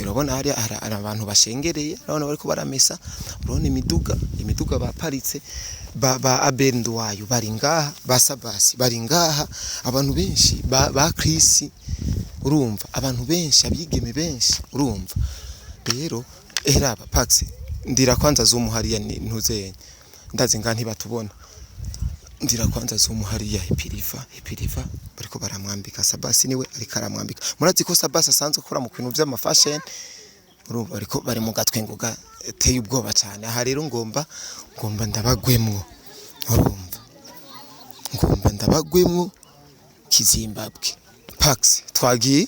Urabona hariya hari abantu bashengereye, urabona bariko baramesa, urabona imiduga baparitse, ba Abel Nduwayo bari ngaha, ba Sabasi bari ngaha, abantu benshi ba Chris, urumva abantu benshi, abigeme benshi, urumva rero eraba Pax ndira kwanza zoom hariya ntuzenye ndazi nga ntibatubona, ndira kwanza zoom hariya. Epiriva Epiriva bariko baramwambika, Sabasi niwe ariko aramwambika. Murazi ko Sabasi asanzwe akora mu bintu vy'ama fashion, urumva ariko bari mu gatwengo gateye ubwoba cyane. Aha rero ngomba ndabagwemwo, urumva ngomba ndabagwemwo kizimbabwe. Pax twagiye.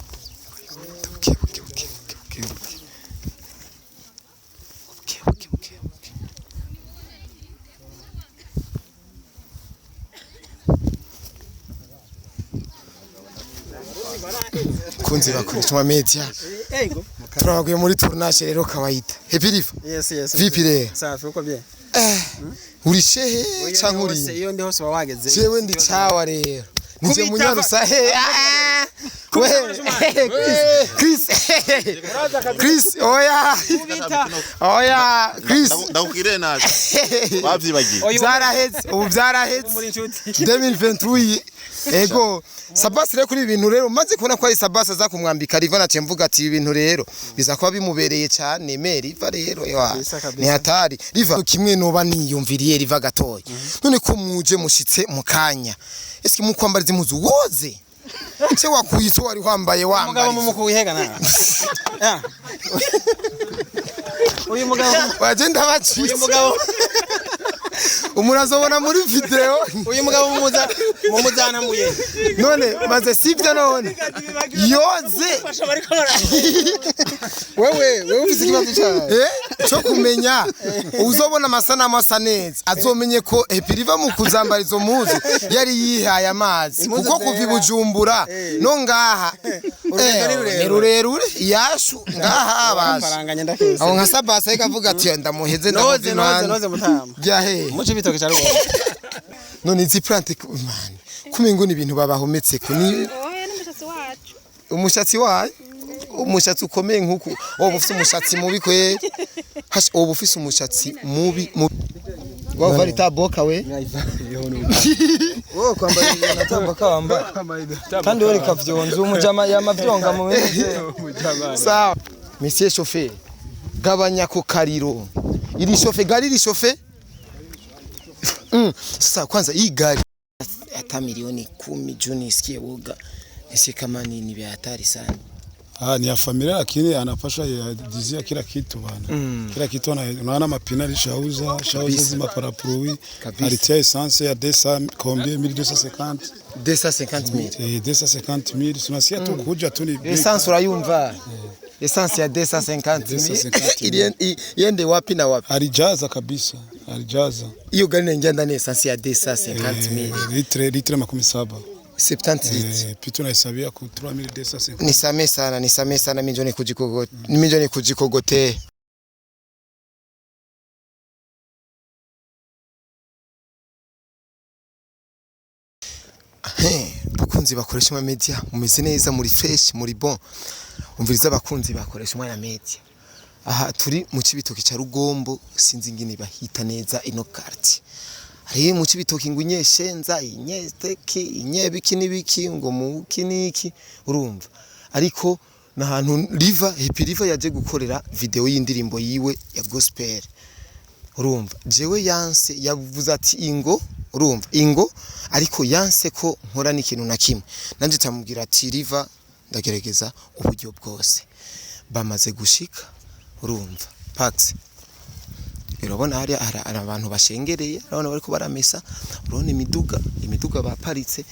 Buke buke buke buke buke buke buke buke buke. Kunzi bakoresha media, turabaguye muri tournage rero kawaida. Happy Riva. Yes. Vipi rero? Safi, uko bien. Uri shehe canke uri? Iyo ndi hose wageze. Jewe ndi cawa rero. Nije Kubita munyarusahe. We Chris, Chris, oya. Oya, Chris. Ndakubwire nabi wavyibagiye. Byaraheze, ubu byaraheze. Muri inshuti. 2023. Ego Sabasi rero kuri ibi bintu rero maze kubona ko ari Sabasi aza kumwambika Riva, naciye mvuga ati ibi bintu rero biza kuba bimubereye cyane me Riva rero ewa Kabisa, kabisa. ni hatari. Riva kimwe noba niyumviriye Riva gatoya, none ko muje mushitse mu kanya, eske mu kwambara izi mpuzu woze se wakuye ico wari wambaye Umugabo wambaye mumukuhega na. Ah. Uyu mugabo waje ndabacitse. Uyu mugabo umuntu azobona muri video. Uyu mugabo mumuzana muye. None maze sivyo, none yoze. Wewe ufise ikibazo cyawe. Cyo kumenya uzobona amasanamu asa neza azomenye ko Epiriva mu kuzambara izo mpuzu yari yihaye amazi Impuzu kuko kuva i zera. Bujumbura no ngaha Urugendo ni rurerure. ni rurerure yashu ngaha abasha Faranganya ndakese. aho nka Sabasi ariko avuga ati ndamuheze. Noze Ndamuva noze impande. Noze mutama. Jya he? Muce bitoke cyaro. None izi plante man kumengo ni ibintu babahometse ko ni Oya, n'umushatsi wacu. Umushatsi wayo, umushatsi ukomeye nkuku wowe ufise umushatsi mubi kweri. Hasha, wowe ufise umushatsi mubi mubi wowe varita boka we. Wowe kwambara ibintu atamboka wambaye kandi wowe rikavyonza umujama yamavyonga mu bintu. Sawa monsieur chauffeur, gabanya ku kariro iri chauffeur gari iri chauffeur. Sasa kwanza hii gari hata milioni 10 juu nisikie woga nisikie kama ni vya hatari sana. Ah, ni ya familia lakini anapasha yadizia kila kitu bana. Kila kitu unaona mapina alishauza, shauza zima parapluie, Kabisa. alitia essence ya 200 combien 1250. 250 mille. Eh, 250 mille. Tunasikia tu kuja tu ni bei. Essence urayumva, essence ya 250 250 mille iende wapi na wapi? Alijaza kabisa, alijaza. Hiyo gari inaingia ndani ya essence ya 250 mille. Eh, litre 70. 70 litres. Eh, puis tunahesabia ku 3250. Nisamee sana, nisamee sana, mimi njo nikujikogote. Bakunzi bakoresha umwanya media, mumeze neza, muri fresh, muri bon? Umviriza, abakunzi bakoresha umwanya media, aha turi mu Cibitoke ca Rugombo, sinzi ingene bahita neza ino quartier. Hariyo mu Cibitoke ngo inyeshenza, inyeteke, inyebiki n'ibiki, ngo muki n'iki, urumva ariko nahantu Riva Happy Riva yaje gukorera video y'indirimbo yiwe ya gospel. Urumva jewe yanse, yavuze ati ingo, urumva ingo, ariko yanse ko nkora n'ikintu na kimwe. Nanje tamubwira ati Riva ndagerageza uburyo bwose. Bamaze gushika, urumva Pax urabona hariya hari abantu bashengereye, urabona bariko baramesa, urabona imiduga baparitse,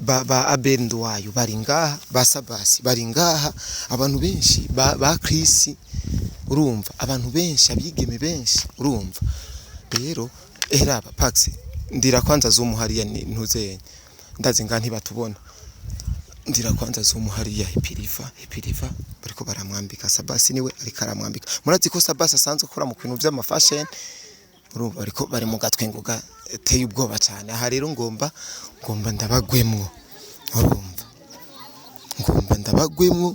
ba Abel Nduwayo bari ngaha, ba Sabasi bari ngaha, abantu benshi ba Chris, urumva abantu benshi, abigeme benshi, urumva rero eraba Pax ndira kwanza zoom hariya ntuzenye ndazi nga ntibatubona, ndira kwanza zoom hariya. Epiriva Epiriva bariko baramwambika, Sabasi niwe ariko aramwambika. Murazi ko Sabasi asanzwe akora mu bintu vy'ama fashion. Urumva ariko bari mu gatwengo gateye ubwoba cyane. Aha rero ngomba ndabagwemwo, urumva ngomba ndabagwemwo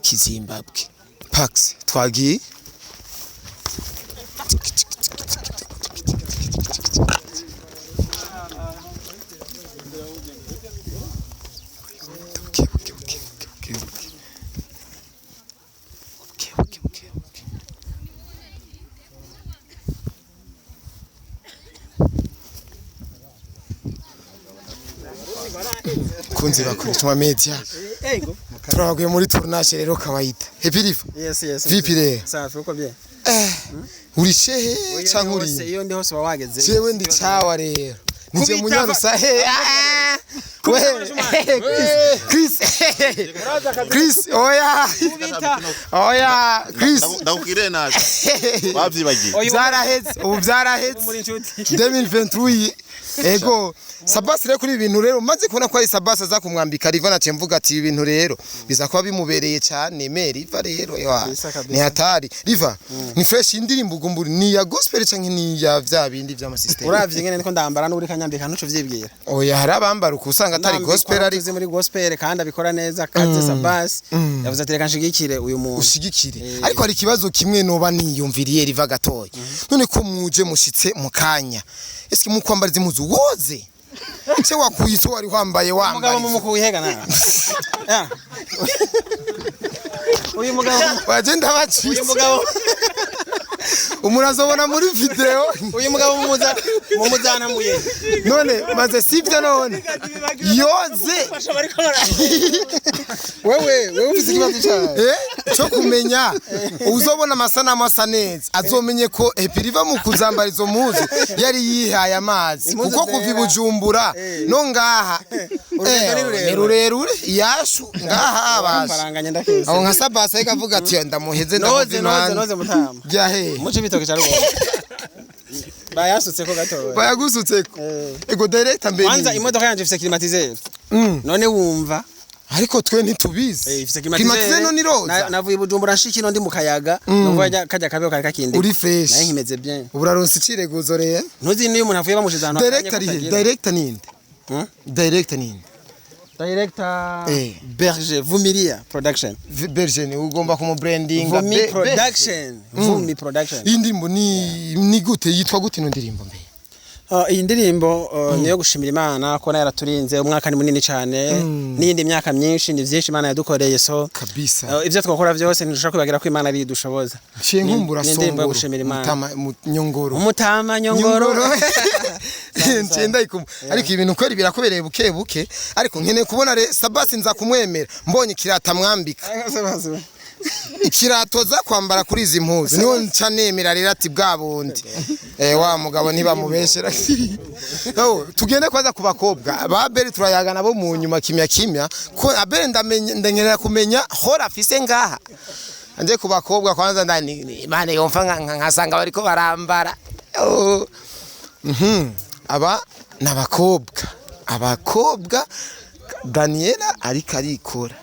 kizimbabwe. Pax twagiye. Buke, buke, buke, buke, buke. Buke, buke, buke, buke. Kunzi bakoresha media, turabaguye muri tournage rero kawaida. Happy Riva. Yes. Vipi rero? Safi, uko bien. Uri shehe canke uri? Iyo ndi hose wageze. Jewe ndi cawa rero. Nije Kubita munyarusahe. We Chris, Chris, oya. Oya, Chris. Ndakugirire nabi, wavyibagiye. Byaraheze, ubu byaraheze. Muri inshuti. 2023. Ego Sabasi rero, kuri ibintu rero maze kubona ko ari Sabasi aza kumwambika Riva, naciye mvuga ati ibi bintu rero biza kuba bimubereye cyane. Me Riva rero ewa, Kabisa, kabisa. ni hatari. Riva ni fresh. Indirimbo ugumburi ni ya gospel canke ni ya vya bindi vy'ama system? Uravye ingene ndiko ndambara n'uri kanyambika, ntuco vyibwira. Oya, hari abambara uko usanga atari gospel, ari tuzi muri gospel kandi abikora neza kaze. Sabasi yavuze ati reka nshigikire uyu muntu. Ushigikire. Eh. Ariko hari ikibazo kimwe noba niyumviriye, Riva gatoya. None ko muje mushitse mu kanya, eske mu kwambara izi mpuzu woze se wakuye ico wari wambaye Umugabo wambaye? mumukuye hega na. Ah. Uyu mugabo Wagenda bacitse. Uyu mugabo Umuntu azobona muri video. Uyu mugabo mumuza mumuzana muye. None maze sivyo, none yoze. Wewe ufise ikibazo cyawe. Cyo kumenya uzobona amasanamu asa neza, azomenye ko Epiriva mu kuzambara izo mpuzu yari yihaye amazi. Impuzu Kuko kuva i zera. Bujumbura no ngaha Urugendo ni ni rurerure. rurerure yashu ngaha abasha. Faranga nyenda kese. Aho nka Sabasa ariko avuga ati ndamuheze. Noze, noze. Ndamuva. Noze mutama. Jya he? Muce ibitoke cya rugombo. Bayasutse ko gatoya. Bayagusutseko. Eh. Ego director mbere. Kwanza imodoka yanje ifise climatiseur. None wumva Ariko twe ntitubizi. Ifise climatiseur. Climatiseur no ni roza. Navuye i Bujumbura nshikino ndi mu kayaga. Numva kajya kabeho kari kakindi. Uri fresh. Naye nkimeze bien. Ubu uraronse icireguzo rero. Ntuzi niyo umuntu avuye bamushize ahantu hakanye Director ari he? kutagira. Director ninde? Hmm? Director ninde? Director Eh. Berger Vumilia Production. Berger ni ugomba kumubrandinga. Vumi Production. Vumi Production. Iyi ndirimbo ni gute, yitwa gute ino ndirimbo mbe? Iyi ndirimbo niyo gushimira Imana ko nayo yaraturinze. Umwaka ni munini cyane n'iyindi myaka myinshi, ni byinshi Imana yadukoreye, so Kabisa. Ibyo twakora byose ntidushobora kwibagira ko Imana ari idushoboza. Nciye nkumbura Ni indirimbo yo Songoro. gushimira Imana. Mutama Nyongoro. Umutama Nyongoro. Nciye ndayikumva. Ariko ibintu kweri birakubereye buke buke, ariko nkeneye kubona re Sabasi nza kumwemera mbonye ikirata mwambika, ikirato za kwambara kuri izi mpuzu, niho nca nemera rero ati bwa bundi wa mugabo ntibamubeshera. Oh, tugende kwanza ku bakobwa ba Abeli, turayaga nabo mu nyuma kimya kimya, ko Abeli ndamenye ndengerera kumenya hora afise ngaha. Nje ku bakobwa kwanza, ndani Imana yomfa nkasanga bariko barambara. Oh. Aba n'abakobwa, abakobwa Daniela ariko arikora,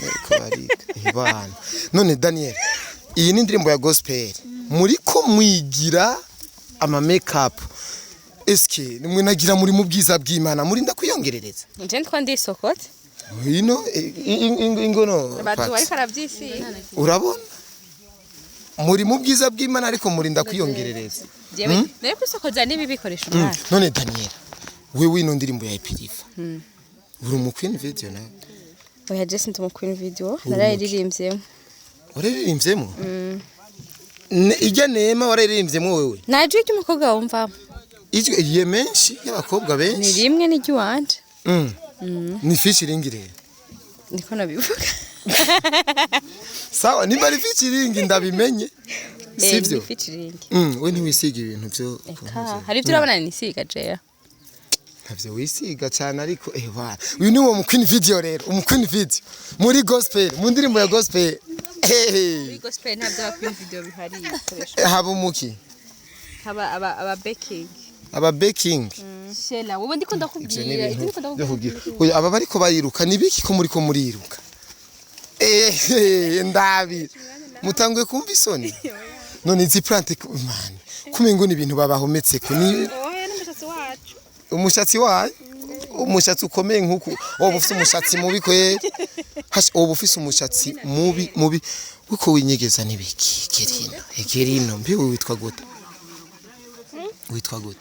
ariko arika ibana. None Daniel, iyi ni indirimbo ya gospel, muri ko mwigira ama make up, eske nimwe nagira muri mu bwiza bw'Imana muri ndakwiyongerereza? Nje ndiko ndisokote. Ino ingono. Abantu Pax. bariko aravyisiga. Urabona muri mu bwiza bw'Imana, ariko muri ndakwiyongerereza. Jewe nayo kwisokoza nibi bikoresha umwana. None Daniel, wewe ino ndirimbo ya Epirifa, uri mu queen video nawe? Oya, je sinzi mu queen video, narayiririmvyemo. Wararirimvyemo? Ijya nema wararirimvyemo wewe? Nta jwi ry'umukobwa wumvamo. Ijwi iye menshi y'abakobwa Ni benshi. rimwe n'iry'iwanje. Ni featuring rero. Niko nabivuga. Sawa, nimba ari featuring ndabimenye. Eh, Sivyo? ni featuring. We ntiwisiga ibintu byo? Eka, hari ibyo urabona nisiga jeya. Ntavyo wisiga cyane, ariko bana, uyu ni uwo mu queen video rero, umu queen video muri gospel, mu ndirimbo ya gospel. Muri gospel nta bya queen video bihari bikoresha. Haba umuki? Haba aba backing. Aba backing. Shela, wowe ndiko Ivyo ni ndakubwira, ibyo ibintu ndiko byo ndakubwira. kugira. Oya, aba bariko bariruka ni biki ko muriko muriruka? Ndabi mutanguye kumva isoni. None izi plante, man, Kumengo ni ibintu babahometse ku ni Oya, n'umushatsi wacu. Umushatsi wayo, umushatsi ukomeye nkuku. Wowe ufise umushatsi mubi kweri. Hasha, wowe ufise umushatsi mubi mubi, uko winyegeza nibiki? Kerino, ekerino, mbi witwa gute? Witwa gute?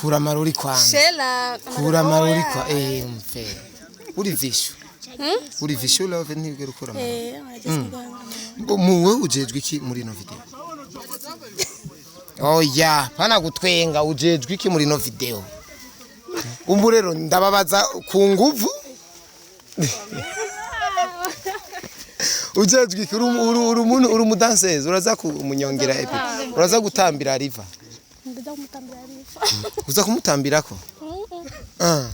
Kura amarori kwanza. Shela. Kura amarori kwa mve uri vishu, uri vishu love, ntibwira ukura amarori. Muwe ujejwe iki muri ino video? Oya, pana gutwenga, ujejwe iki muri ino video? Umbu rero ndababaza ku nguvu. Ujejwe iki? Uri umuntu, uri umudansezi, uraza kumunyongera epi, uraza gutambira riva, uza kumutambirako. Ah.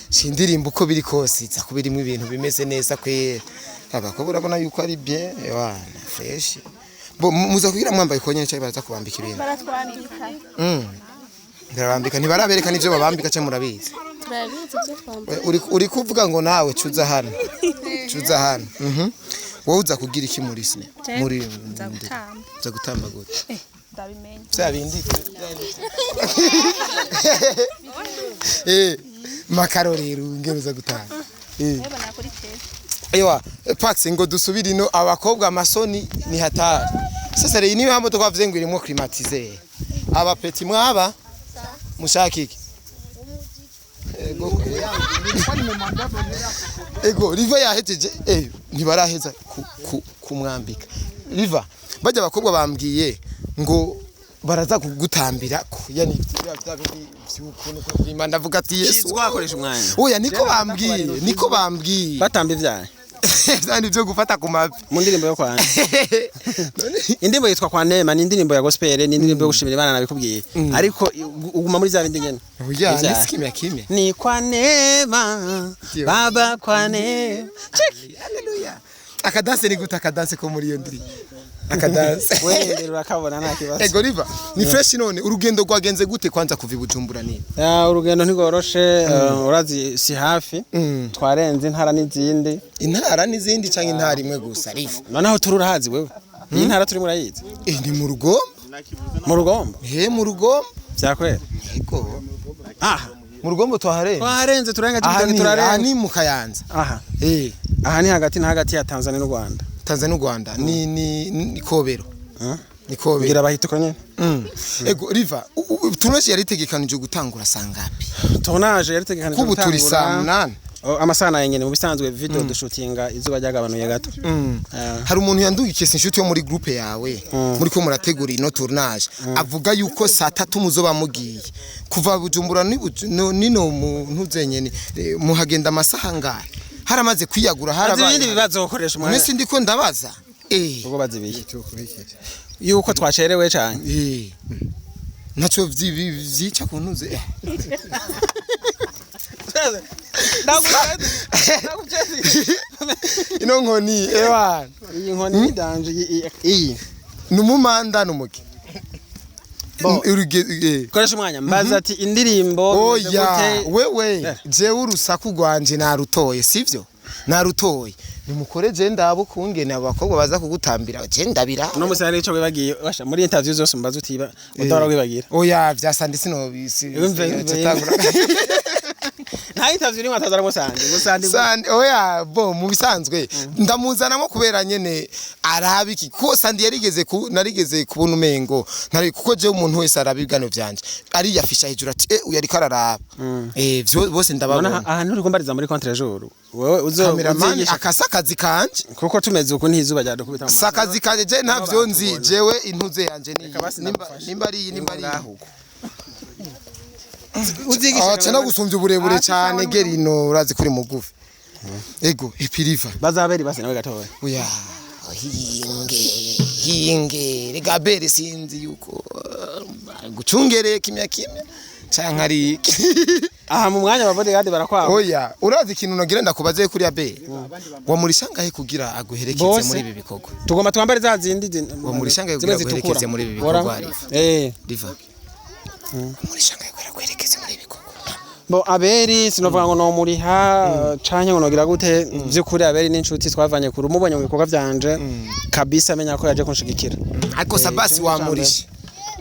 Si indirimbo, uko biri kose iza kuba irimo ibintu bimeze neza kwera. Abakobwa urabona yuko ari bien, wana fresh. Bo muza kugira mwambaye konyene cyangwa baraza kubambika ibintu? Baratwambika. Barabambika? Ntibarabereka n'ivyo babambika cyangwa murabizi? Turabizi ibyo twambara. Uri kuvuga ngo nawe cuza hano, cuza hano. Wowe uza kugira iki muri sine muri Nza gutamba. Uza gutamba gute? Ndabimenya. Bya bindi makaro rero ngero uza gutamba. Urabona kuri tele. Ewa, Pax, ngo dusubire ino, abakobwa amasoni ni hatari. Sasa rero niba moto twavuze ngo irimo climatiseur. Aba petit mwaba mushaka iki? Ego. Ego, Riva yahejeje, ntibaraheza kumwambika. Riva, bajya abakobwa bambwiye ngo baraza kugutambira ku yani bya bindi by'ukuntu ko kwima, ndavuga ati Yesu. Twakoresha umwanya. Oya, niko bambwiye, niko bambwiye. Batamba ivyaye. Kandi byo gufata ku mavi. Mu ndirimbo yo kwa indirimbo yitwa Kwa Neema, ni indirimbo ya gospel, ni indirimbo yo gushimira Imana, nabikubwiye, ariko uguma muri za bindi nyene. Oya, Ivyaha. ni kimya kimya. Ni kwa neema baba, kwa neema. Haleluya. Akadanse ni gute? Akadanse ko muri iyo ndiri, akadanse. Wewe urakabona, nta kibazo. Ego Riva, ni fresh. None urugendo rwagenze gute kwanza kuva i Bujumbura ni? Ya, urugendo ntigoroshe, urazi si hafi. Twarenze intara n'izindi. Intara n'izindi cyangwa intara imwe gusa, Riva? Noneho turi, urahazi wewe, iyi ntara turimo urayizi? Ni mu Rugombo. Mu Rugombo? He, mu Rugombo. Vyakwera? Ego. Aha. Mu Rugombo twaharenze. Twarenze, turenga Aha Cibitoke. ni aha Turarenze. ni mu Kayanza. Aha. Aha ni hagati na hagati ya Tanzania n'u Rwanda. Tanzania n'u Rwanda ni Kobero. Ni Kobero. Ngira bahita uko nyene. Ego Riva, tournage yari itegekanije gutangura sangapi? Tournage yari itegekanijwe Kubu turi gutangura- saa 8. Oh, amasaha nayo nyene, mu bisanzwe video dushutinga izuba ryagabanuye gato. Hari umuntu yandugikiye, inshuti yo muri groupe yawe, muri ko murategura ino tournage, avuga yuko saa 3 muzoba mugiye kuva Bujumbura. Ni nino mu ntuzenyene muhagenda amasaha angahe? Haramaze kwiyagura? Azi Harabaye ibindi bibazo ukoresha umwanya. Mwese ndiko ndabaza. Ubwo bazibiye yuko twacerewe cyane. Ntaco vyica ku ntuze. Ino nkoni, ewana. Iyi nkoni ni danje iyi. Ni umumanda n'umugi. Bo. Koresha umwanya, mbaza ati indirimbo bimeze Oya, gute? wewe, jewe urusaku rwanje narutoye, sivyo? Narutoye, nimukore, je ndabo kungene abakobwa baza kugutambira, je ndabira. Uno musi hari ico wibagiye basha muri interview zose mbaza utiba utora wibagira. Oya, vyasandi sinobisi. Umve, umve. Nta interview rimwe atazara musandi musandi. Sandi, oya, bo mu bisanzwe ndamuzanamo kubera nyene araba iki, kuko Sandi yarigeze ku narigeze kubona umengo ntari, kuko je umuntu wese araba ibiganiro vyanje ariyafisha hejuru ati uyu ariko araraba, vyo bose None ndababona. Aha nturi kumbariza muri contre jour wewe uzo Cameraman uzigisha akasa akazi kanje. Kuko tumeze uku ntizuba ryadukubita mu maso. Sakazi kanje, je ntavyo nzi, jewe intuze yanje ni Reka basi nimba ndagufashe. nimba ari iyi, nimba ari iyi. Uzigisha Ah, cena gusumbya uburebure cyane gerino, urazi kuri mugufi. Ego ipiriva. Bazaberi basi nawe gatoya. Oya, hinge hinge, rega bere, sinzi yuko gucungere kimya kimya canke ari iki. Aha mu mwanya wa bodyguard barakwaba. Oya, urazi ikintu nagira ndakubaze kuri abe wamurishangahe kugira aguherekeze Bose. muri ibi bikorwa? Tugomba twambare za zindi Wamurishangahe zimwe kugira zitukura. aguherekeze muri ibi Bora. bikorwa, Riva? Riva, wamurishangahe kugira aguherekeze muri ibi bikorwa? Bo aberi sinovuga ngo nomuriha canke ngo nogira gute, vy'ukuri aberi n'inshuti twavanye kure, umubonye mu bikorwa vyanje kabisa amenya ko yaje kunshigikira. Ariko Sabasi Ico nico wamurisha?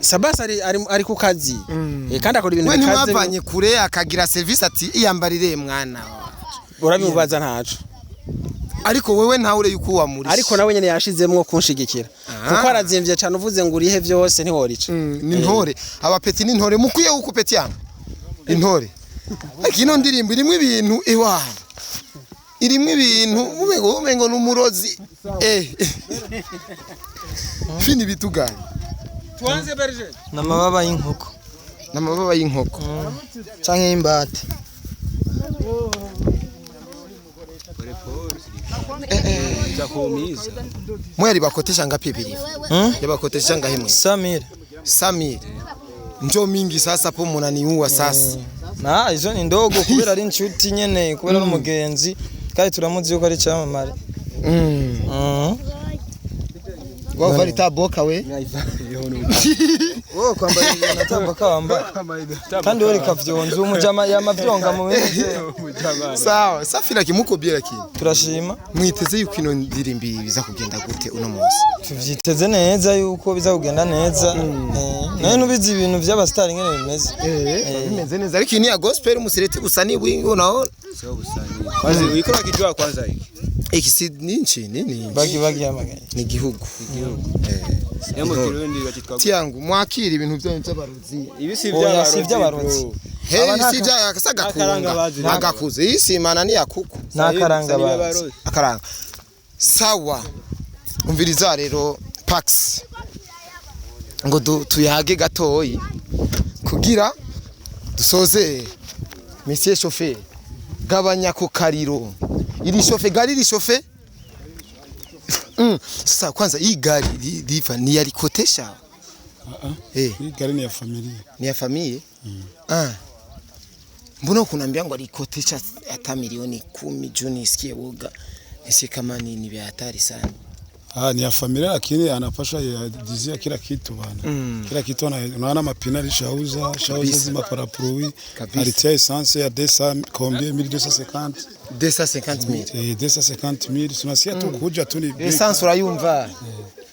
Sabasi ari ku kazi. Kandi akora ibintu We bikaze. ntimwavanye kure, akagira service ati iyambarire mwana wawe. Urabimubaza ntaco. Ariko wewe ntawe yuko wamurishe. Ariko nawe nyene yashizemwo kunshigikira, kuko arazimvye cane, uvuze ngo urihe vyose ntiworica. Ni ntore, abapeti ni ntore mukwiye uko peti yangu intore. Ariko ino ndirimbo irimo ibintu iwa irimo ibintu umengo n'umurozi fini bituganye. Tuanze berger. N'amababa y'inkoko. N'amababa y'inkoko. Canke y'imbata. Mwe alibakotesha ngapi bili? Yabakotesha ngapi mwe? Samir. Samir njo mingi sasa po munaniua sasa. Na izo ni ndogo kubera ari inshuti nyene, kubera ari umugenzi kandi turamuzi yuko ari icyamamare. Wao valita boka we. Wowe kwambara ibintu atambuka wambaye kandi we rikavyonza umujama yamavyonga mu bindi. Sawa, safi, lakini muko bien lakini. Turashima. Mwiteze yuko ino ndirimbo biza kugenda gute uno munsi? Tuvyiteze neza yuko biza kugenda neza. Nawe nubizi ibintu vy'abasitari ngene bimeze. Bimeze neza, ariko iyi ni ya gospel, musireti gusa ni wingi unaona. Kwanza ikora kijua kwanza hiki. Iki si ninchi nini? Bagi bagi yamagaye. Ni igihugu. Yamo Kirundi bakitwa. Tiyangu mwakira ibintu byanyu by'abarozi. Ibi si Oya, si iby'abarundi. ivy'abarundi. Hey, si bya Akaranga akasagakunga. bazi. Agakuze iyi si imana ni yakuku. N'akaranga bazi. Akaranga. Sawa. Umviriza rero Pax. Ngo tuyage gatoyi kugira dusoze. Monsieur chauffeur, gabanya ku kariro. Iri chauffeur gari iri chauffeur. Sasa kwanza hii gari liva ni yalikotesha? Hii gari ni ya familia. Ni ya familia. Ah. Mbona kunaambia ngo alikotesha hata milioni 10 juu nisikie woga. Nisikie kama ni vya hatari sana. Ah, ni ya familia lakini anapasha yadizia kila kitu bana. Kila kitu unaona mapina alishauza, shauza zima parapluie, Kabisa. alitia essence ya 200 combien 1250. 250,000. 250 mille, tunasikia tu kuja tu ni Essence urayumva?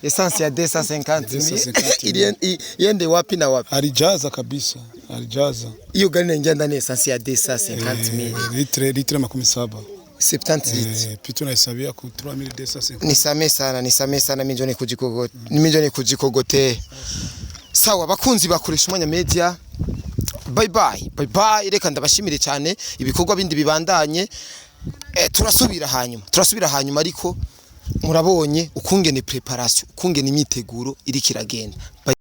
Essence ya 250,000. 250,000. Iende wapi na wapi? Alijaza kabisa, alijaza. Hiyo gari inaingia ndani ya essence ya 250,000. Litre 70. 70 litres. Puis tunahesabia ku 3250. Nisame sana, nisame sana, minjoni kujikogote. Sawa, bakunzi bakoresha umwanya media. Bye bye, bye bye. Reka ndabashimire cyane, ibikorwa bindi bibandanye. Turasubira hanyuma. Turasubira hanyuma, ariko murabonye ukungene preparation, ukungene imyiteguro iri kiragenda. Bye.